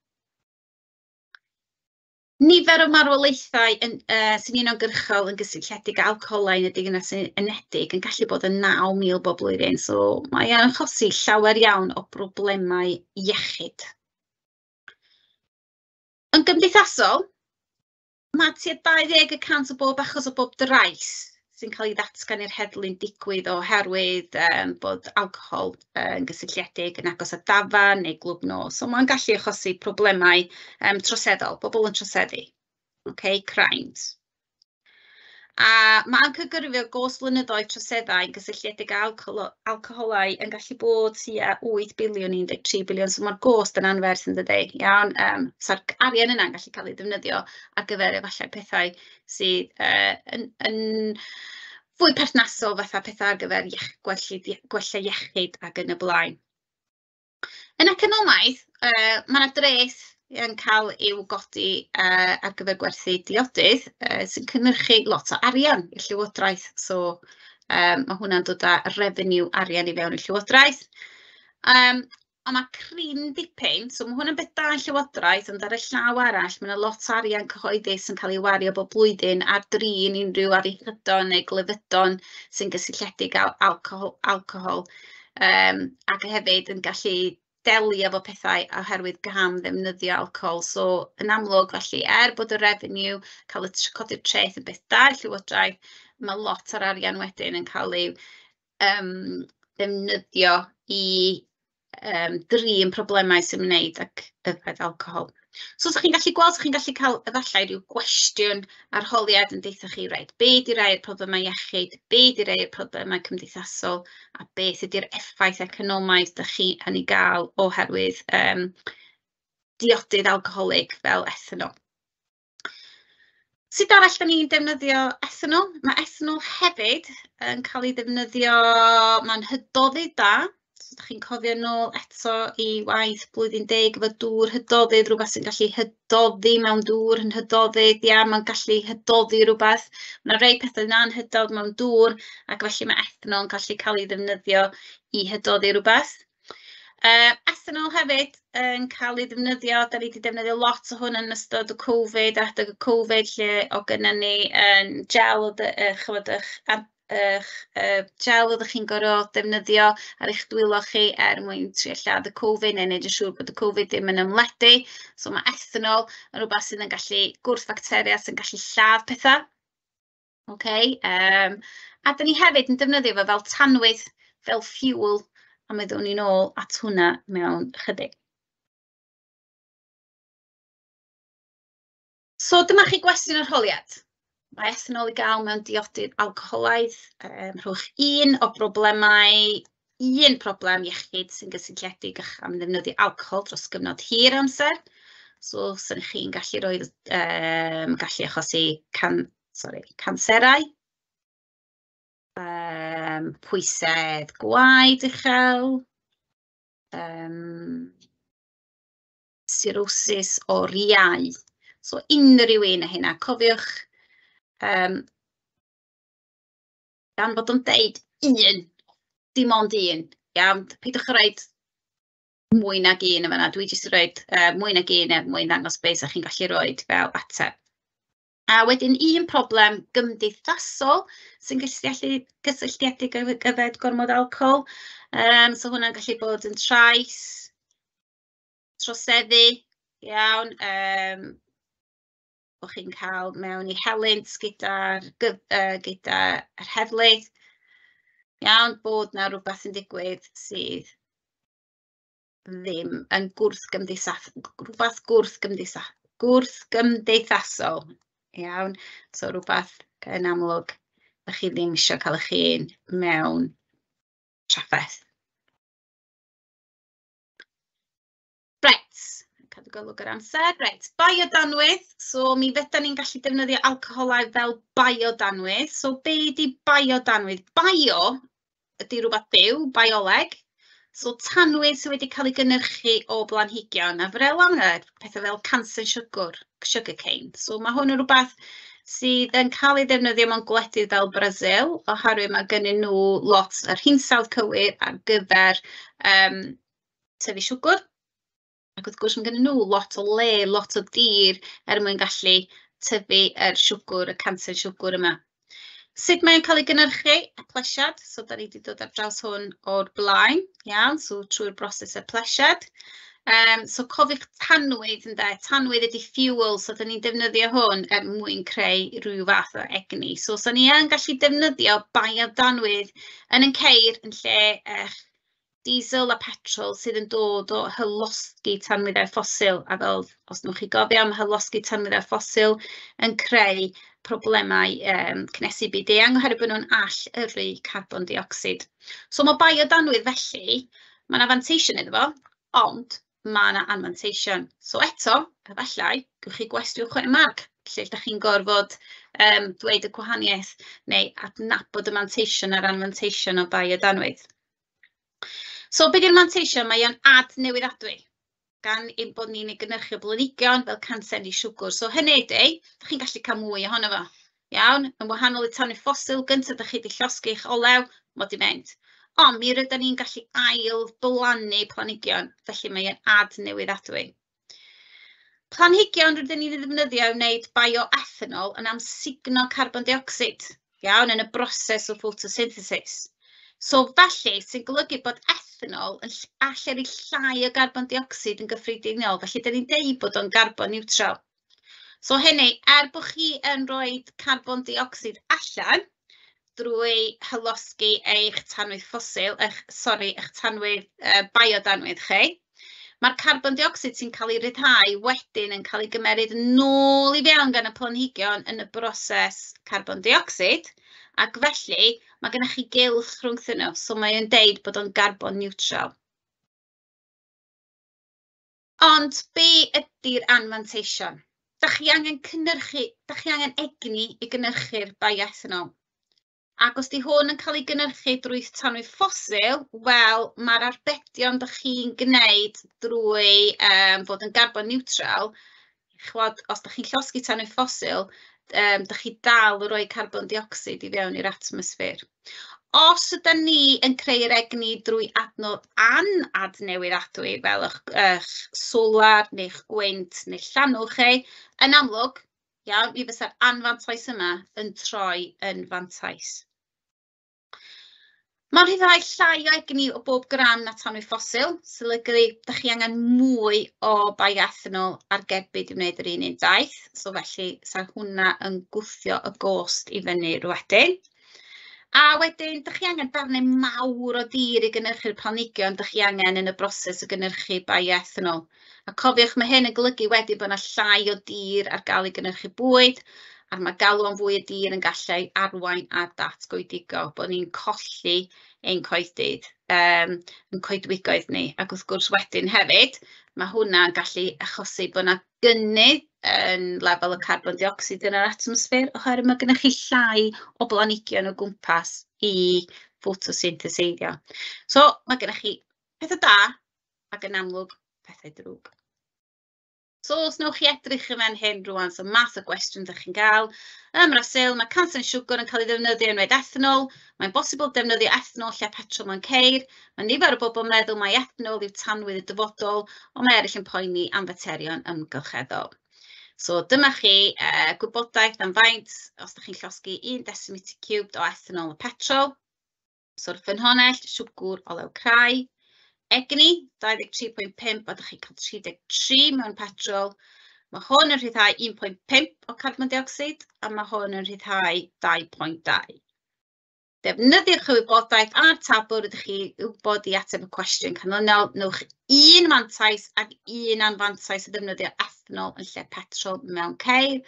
Nifer o marwolaethau sy'n uniongyrchol yn gysylltiedig â alcoholau yn y Deyrnas Unedig yn gallu bod yn 9,000 bob blwyddyn, so mae o'n achosi llawer iawn o broblemau iechyd. Yn gymdeithasol, mae tua 20% o bob achos o bob drais sy'n cael ei ddatgan i'r heddlu'n digwydd oherwydd bod alcohol yn gysylltiedig yn agos â dafarn neu glwb nos. So mae'n gallu achosi problemau troseddol, bobl yn troseddu, okay, crimes. A mae amcangyfrif gost blynyddoedd troseddau yn gysylltiedig â alcoholau yn gallu bod tua 8 biliwn, 13 biliwn, so mae'r gost yn anferth yn dydi, iawn. Sa'r arian yna'n gallu cael ei ddefnyddio ar gyfer efallai pethau sydd yn fwy perthnasol, fatha pethau ar gyfer gwella iechyd ac yn y blaen. Yn economaidd, mae yna dreth yn cael i'w godi ar gyfer gwerthu diodydd sy'n cynhyrchu lot o arian i'r Llywodraeth. So mae hwnna'n dod â revenue arian i fewn i'r Llywodraeth. Ond mae cryn dipyn, so mae hwnna'n beth da i'r Llywodraeth, ond ar y llaw arall, mae yna lot o arian cyhoeddus yn cael ei wario bob blwyddyn ar drin unrhyw afiechydon neu glefydon sy'n gysylltiedig â alcohol, ac hefyd yn gallu delio efo pethau oherwydd gam ddefnyddio alcohol. So yn amlwg, felly, er bod y revenue, cael y codi'r treth yn beth da i'r Llywodraeth, mae lot o'r arian wedyn yn cael ei ddefnyddio i drin problemau sy'n ymwneud ag yfed alcohol. So os chi'n gallu gweld, chi'n gallu cael efallai rhyw gwestiwn arholiad yn deutha chi, reit, be 'di rai o'r problemau iechyd, be 'di rai o'r problemau cymdeithasol, a beth ydy'r effaith economaidd dach chi yn ei gael oherwydd diodydd alcoholig fel ethanol. Sut arall 'dan ni'n defnyddio ethanol? Mae ethanol hefyd yn cael ei ddefnyddio, mae'n hydoddi da. So, dach chi'n cofio nôl eto i waith blwyddyn 10 efo dŵr hydoddydd, rhywbeth sy'n gallu hydoddi mewn dŵr yn hydoddydd, ia, mae'n gallu hydoddi rhywbeth. Mae 'na rei pethau na'n hydod mewn dŵr, ac felly mae ethanol yn gallu cael ei ddefnyddio i hydoddi rhywbeth. Ethanol hefyd yn cael ei ddefnyddio, dan ni 'di defnyddio lot o hwn yn ystod y Covid, adeg y Covid, lle oedd gynnon ni yn gel oedd chimod eich gel oeddech chi'n gorfod defnyddio ar eich dwylo chi er mwyn trio lladd y Covid neu wneud yn siŵr bod y Covid ddim yn ymledu. So ma' ethanol yn rywbeth sydd yn gallu gwrth-facteria sy'n gallu lladd petha. Ocê, a dan ni hefyd yn defnyddio fo fel tanwydd, fel fuel, a mi ddown ni nôl at hwnna mewn chydig. So dyma chi gwestiwn arholiad. Mae ethanol i gael mewn diodydd alcoholaidd. Rhowch un o broblemau, un problem iechyd sy'n gysylltiedig â am ddefnyddio alcohol dros gyfnod hir amser. So, 'sen chi'n gallu rhoi, gallu achosi canserau, pwysedd gwaed uchel, cirrhosis o'r iau. So unrhyw un o hynna, cofiwch, gan fod o'n deud un, dim ond un, iawn, peidiwch â roid mwy nag un yn fan'na, dwi jyst yn rhoid mwy nag un er mwyn ddangos beth 'sa chi'n gallu roid fel ateb. A wedyn un problem gymdeithasol sy'n gysylltiedig ag yfed gormod o alcohol. So hwnna'n gallu bod yn trais, troseddu, iawn, bod chi'n cael mewn i helynt gyda'r gyda heddlu, iawn, bod 'na rywbeth yn digwydd sydd ddim yn rhywbeth gwrthgymdeithasol, iawn, so rhywbeth yn amlwg dach chi ddim isio cael eich hun mewn trafferth. Reit, cadw golwg ar amser. Reit, biodanwydd. So mi fyddan ni'n gallu defnyddio alcoholau fel biodanwydd. So be ydi biodanwydd? Bio ydy rhywbeth byw, bioleg. So tanwydd sydd wedi cael ei gynhyrchu o blanhigion, a fel arfer pethau fel cansen siwgr, sugar cane. So mae hwn yn rhywbeth sydd yn cael ei ddefnyddio mewn gwledydd fel Brasil, oherwydd mae gennyn nhw lot yr hinsawdd cywir ar gyfer tyfu siwgr. Ac wrth gwrs mae gennyn nhw lot o le, lot o dir er mwyn gallu tyfu yr siwgr, y cansen siwgr yma. Sut mae'n cael ei gynhyrchu? Eplesiad, so da ni wedi dod ar draws hwn o'r blaen, iawn, so trwy'r broses eplesiad. So cofiwch tanwydd ynde, tanwydd ydy fuel, so da ni'n defnyddio hwn er mwyn creu rhyw fath o egni. So, so ni yn gallu defnyddio biodanwydd yn ein ceir yn lle eich diesel a petrol sydd yn dod o hylosgi tanwyddau ffosil, a fel os wnewch chi gofio, mae hylosgi tanwyddau ffosil yn creu problemau cynhesu byd-eang oherwydd bod nhw'n all-yrru carbon dioxid. So mae biodanwydd felly, mae 'na fanteision iddo fo, ond mae 'na anfanteision. So eto, efallai, gewch chi gwestiwn 6 marc, lle dach chi'n gorfod dweud y gwahaniaeth neu adnabod y manteision a'r anfanteision o biodanwydd. So be di'r manteision? Mae o'n adnewyddadwy, gan ein bod ni'n ei gynhyrchu o blanhigion fel cansenni siwgr. So hynny ydy, dach chi'n gallu cael mwy ohono fo, iawn? Yn wahanol i tanwydd ffosil, gyntaf dach chi 'di llosgi eich olew, mae 'di mynd. Ond mi rydan ni'n gallu ail blannu planhigion, felly mae o'n adnewyddadwy. Planhigion rydyn ni'n ei ddefnyddio i wneud bioethanol yn amsugno carbon dioxid, iawn, yn y broses o photosynthesis. So felly, sy'n golygu bod ethanol yn allyrru llai o garbon dioxid yn gyffredinol, felly dan ni'n deud bod o'n garbon neutral. So hynny, er bod chi yn rhoi carbon dioxid allan drwy hylosgi eich tanwydd ffosil, eich tanwydd biodanwydd chi, mae'r carbon dioxid sy'n cael ei ryddhau wedyn yn cael ei gymeryd nôl i fewn gan y planhigion yn y broses carbon dioxid, ac felly mae gennych chi gylch rhwngthyn nhw, so mae o'n deud bod o'n garbon neutral. Ond be ydy'r anfanteision? Dach chi angen cynhyrchu, dach chi angen egni i gynhyrchu'r bioethanol. Ac os 'di hwn yn cael ei gynhyrchu drwy tanwydd ffosil, wel, mae'r arbedion dach chi'n gwneud drwy fod yn garbon neutral, chimod, os dach chi'n llosgi tanwydd ffosil, dach chi dal yn rhoi carbon dioxid i fewn i'r atmosffer. Os ydyn ni yn creu'r egni drwy adnodd anadnewyddadwy fel eich solar neu'ch gwynt neu llanw chi, yn amlwg, iawn, mi fysa'r anfantais yma yn troi yn fantais. Mae'n rhyddhau llai o egni o bob gram na tanwydd ffosil, sy'n golygu dach chi angen mwy o bioethanol ar gerbyd i wneud yr un un daith, so felly 'sa hwnna yn gwthio y gost i fyny wedyn. A wedyn, dach chi angen darnau mawr o dir i gynhyrchu'r planhigion dach chi angen yn y broses o gynhyrchu bioethanol. A cofiwch, mae hyn yn golygu wedyn bod yna llai o dir ar gael i gynhyrchu bwyd, a mae galw am fwy o dir yn gallu arwain at datgoedigo, bod ni'n colli ein coedydd, ein coedwigoedd ni. Ac wrth gwrs wedyn hefyd, mae hwnna'n gallu achosi bod yna gynnydd yn lefel y carbon dioxid yn yr atmosffer, oherwydd mae gennych chi llai o blanhigion o gwmpas i ffotosyntheseiddio. So mae gennych chi pethau da ac yn amlwg pethau drwg. So os wnewch chi edrych yn fan hyn rŵan, so math o gwestiwn ydych chi'n gael. Ym Mrasil, mae cansen siwgr yn cael ei ddefnyddio yn wneud ethanol. Mae'n bosibl defnyddio ethanol lle petrol mewn ceir. Mae nifer o bobl yn meddwl mai ethanol yw tanwydd y dyfodol, ond mae eraill yn poeni am faterion amgylcheddol. So dyma chi gwybodaeth am faint os ydych chi'n llosgi 1 decimetre cubed o ethanol a petrol. So'r ffynhonnell, siwgr, olew crai. Egni, 23.5, a ydych chi'n cael 33 mewn petrol. Mae hwn yn rhyddhau 1.5 o carbon dioxid, a mae hwn yn rhyddhau 2.2. Defnyddiwch y wybodaeth a'r tabl rydych chi wybod i ateb y cwestiwn canlynol. Nowch un mantais ac un anfantais o ddefnyddio ethanol yn lle petrol mewn ceir.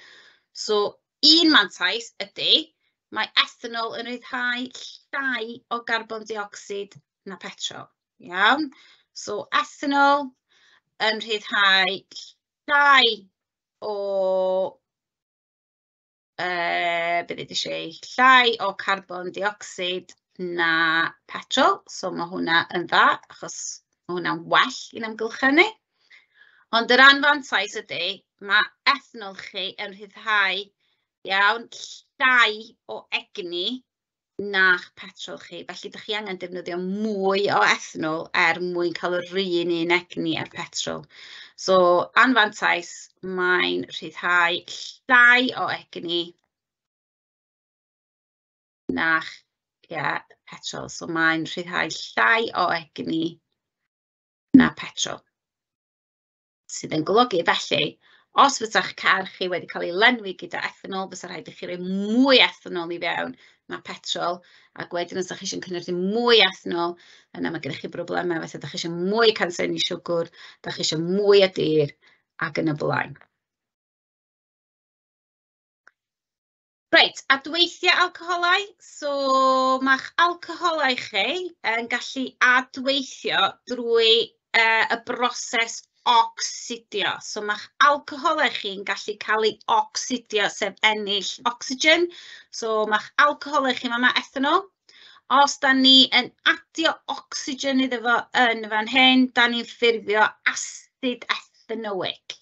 So, un mantais ydy, mae ethanol yn rhyddhau llai o garbon dioxid na petrol. Iawn, so ethanol yn rhyddhau llai o, be ddeudais i, llai o carbon dioxid na petrol, so mae hwnna yn dda, achos mae hwnna'n well i'n amgylchedd ni. Ond yr anfantais ydy, mae ethanol chi yn rhyddhau, iawn, llai o egni na'ch petrol chi. Felly, dych chi angen defnyddio mwy o ethanol er mwyn cael yr un un egni â'r petrol. So, anfantais, mae'n rhyddhau llai o egni na'ch, yeah, petrol. So, mae'n rhyddhau llai o egni na petrol. Sydd yn golygu, felly, os fysa'ch car chi wedi cael ei lenwi gyda ethanol, fysa rhaid i chi roi mwy ethanol i fewn na petrol, ac wedyn os ydych chi eisiau cynhyrchu mwy ethanol, yna mae gennych chi broblemau, felly ydych chi eisiau mwy cansenni siwgr, ydych chi eisiau mwy o dir, ac yn y blaen. Reit, adweithiau alcoholau. So mae'ch alcoholau chi yn gallu adweithio drwy y broses ocsidio. So mae'ch alcoholau chi'n gallu cael ei ocsidio, sef ennill ocsigen. So mae'ch alcoholau chi, mae ethanol. Os da ni yn adio ocsigen iddo fo yn fan hyn, da ni'n ffurfio asid ethanoic.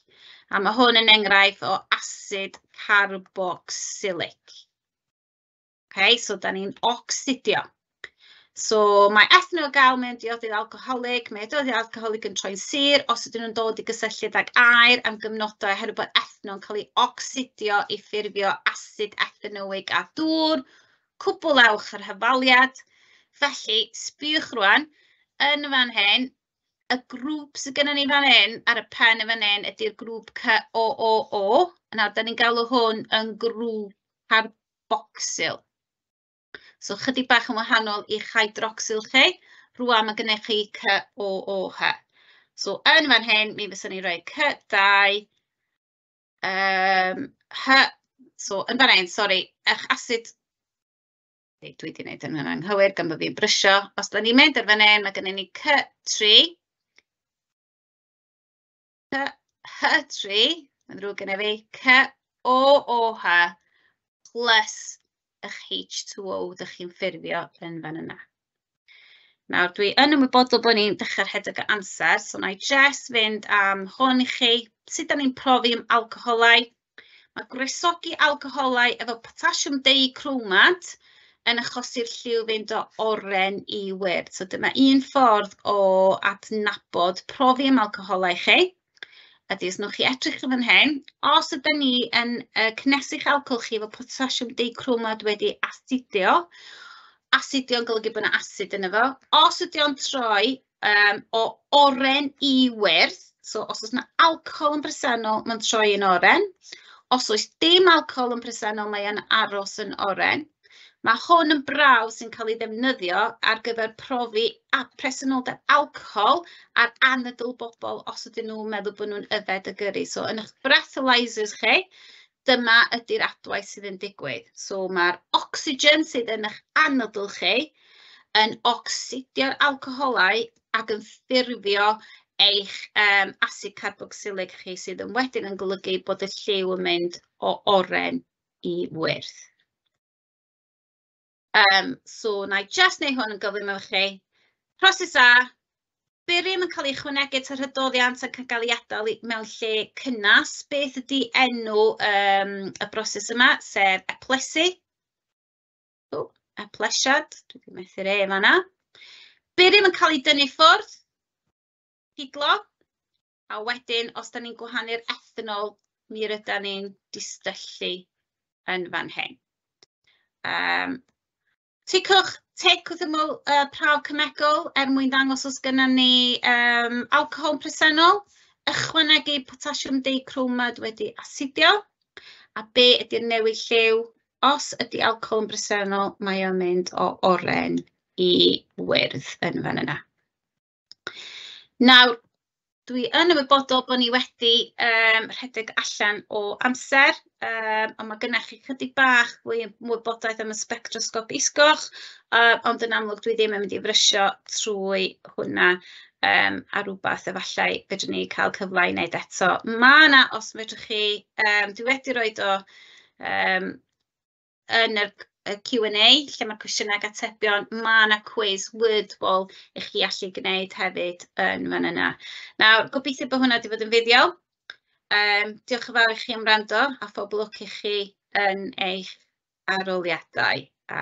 A mae hwn yn enghraifft o asid carboxylic. Okay, so da ni'n ocsidio. So mae ethanol gael mewn diodydd alcoholig, mae diodydd alcoholig yn troi'n sur os ydyn nhw'n dod i gysylltiad ag aer am gyfnodau oherwydd bod ethanol yn cael ei ocsidio i ffurfio asid ethanoig a dŵr. Cwblhewch yr hafaliad. Felly, sbiwch rwan, yn fan hyn, y grŵp sydd gennym ni fan hyn, ar y pen yn fan hyn, ydy'r grŵp COOO. Nawr, da ni'n galw hwn yn grŵp carboxyl. So, chydig bach yn wahanol i'ch hydroxyl chi. Rwan mae gennych chi COOH. So, yn fan hyn, mi fyswn ni'n rhoi C2, H, so yn fan hyn, sori, eich asid, dwi wedi gwneud yn anghywir gan bod fi'n brysio. Os da ni'n mynd ar fan hyn, mae gennym ni C3, H3, mae'n ddrwg gennym fi, COOH plus eich H2O ydych chi'n ffurfio yn fan yna. Nawr, dwi yn ymwybodol bod ni'n dechrau rhedeg o amser, so na i jyst fynd am hwn i chi. Sut da ni'n profi am alcoholau? Mae gwresogi alcoholau efo potasiwm dichromad yn achosi'r lliw fynd o oren i wyrdd. So dyma un ffordd o adnabod profi am alcoholau chi. Ydy, os wnewch chi edrych yn fan hyn, os ydyn ni yn cynnesu'ch alcohol chi efo potasiwm dichromad wedi asidio, asidio'n golygu bod yna asid yno fo, os ydy o'n troi o oren i wyrdd, so os oes yna alcohol yn bresennol, mae'n troi yn oren. Os oes dim alcohol yn presennol, mae yn aros yn oren. Mae hwn yn brawf sy'n cael ei ddefnyddio ar gyfer profi a presenoldeb alcohol ar anadl bobl os ydyn nhw'n meddwl bod nhw'n yfed a gyrru. So yn eich breathalyzers chi, dyma ydy'r adwaith sydd yn digwydd. So mae'r ocsigen sydd yn eich anadl chi yn ocsidio'r alcoholau ac yn ffurfio eich asid carbocsilig chi, sydd yn wedyn yn golygu bod y lliw yn mynd o oren i wyrdd. So na i jyst wneud hwn yn gyflym efo chi. Proses A, barium yn cael ei ychwanegu at yr hydoddiant ac yn cael ei adael mewn lle cynnas. Beth ydy enw y broses yma, sef eplesu? O, eplesiad, dwi wedi methu'r E fan'na. Barium yn cael ei dynnu ffwrdd, hidlo, a wedyn os da ni'n gwahanu'r ethanol, mi rydan ni'n distyllu yn fan hyn. Ticwch tic wrth ymyl prawf cemegol er mwyn dangos os gynnon ni alcohol presennol, ychwanegu potasiwm dichromad wedi asidio, a be ydy'r newid lliw? Os ydy alcohol yn bresennol, mae o'n mynd o oren i wyrdd yn fan yna. Nawr, dwi yn ymwybodol bod ni wedi rhedeg allan o amser, ond mae gennych chi chydig bach fwy o wybodaeth am y spectrosgop isgoch, ond yn amlwg dwi ddim yn mynd i frysio trwy hwnna a rhywbeth efallai fedrwn ni cael cyfle i wneud eto. Ma' 'na, os fedrwch chi, dwi wedi roid o yn yr Q&A, lle mae'r cwestiynau ac atebion, ma' 'na cwis Wordwall i chi allu gwneud hefyd yn fan yna. Nawr, gobeithio bod hwnna wedi bod yn fuddiol. Diolch yn fawr i chi am wrando, a phob lwc i chi yn eich arholiadau. A